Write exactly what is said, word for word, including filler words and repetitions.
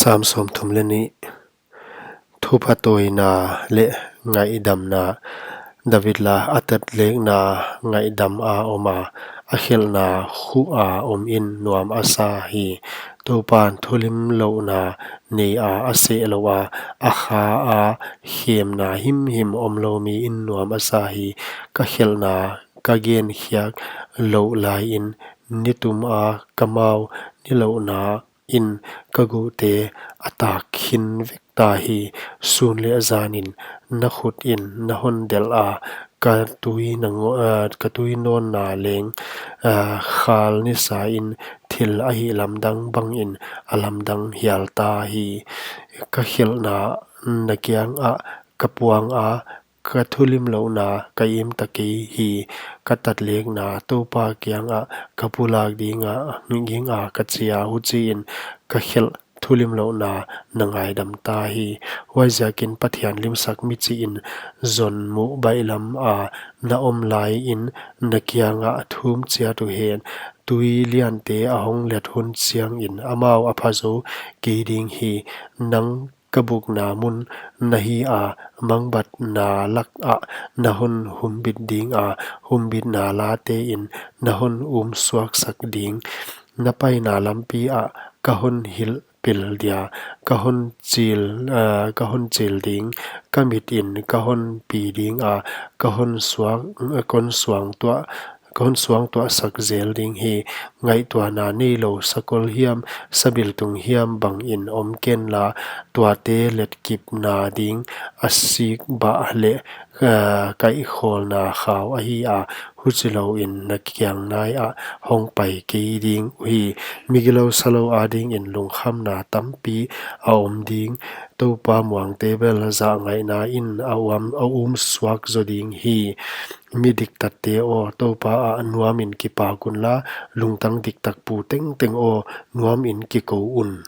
Sam sawmthum leh nih. Thupatawina leh ngaihdamna. David la. A tatlekna ngaihdam a om a, a khelhna khuh a om in nuam a sa hi. Toupan thulimlouhna nei a, a seh lou a, a kha a khemna himhim omlou mi in nuam a sa hi. Ka khelhna ka genkhiak louh lai in, nitum a ka mau nilouhna in ka guhte a tak khin vek ta hi. Sun leh zan in na khut in na hon delh a, ka tui na ngo-, ah, ka tui nawnna leng, ah, khal nisa in thil a hihlamdang bang in a lamdang hial ta hi. Ka khelhna na kiang ah ka puang a, ka thulimlouhna ka im ta kei hi. Ka tatlekna Toupa kiang ah ka pulak ding a, ging a ka chi a, huchiin ka khelh thulimlouhna na ngaidam ta hi. Huaiziakin Pathian limsak mi chih in zon muh baihlam a na om lai in na kiang ah thum chiat uhen. Tui liante a hong let hun chiang in amau a pha zou kei ding hi. Nang ka bukna mun na hi a, mangbatna lak ah na hon humbit ding a, humbitna late in na hon um suaksak ding. Na paina lampi ah ka hon hilh pil dia, ka hon chil, ah, ka hon chil ding, ka mit in ka hon pi ding a, ka hon suak, ka hon suang tuah, ka hon suangtuahsak zel ding hi. Ngaihtuahna neilou sakol hiam, sabiltung hiam bang in om ken la, tuate letkipna ding a sik bah leh, ah, kaihkhawlna khau ahi a, huchilou in na kiang nai ah hong pai kei ding uhi. Migilou salou ading in lungkhamna tampi a om ding. Toupa muangte bel zahngaihna in a uam, a um suak zo ding hi. Mi diktatte aw, Toupa ah nuam in kipak un la, lungtang diktak pu tengteng aw, nuam in kikou un.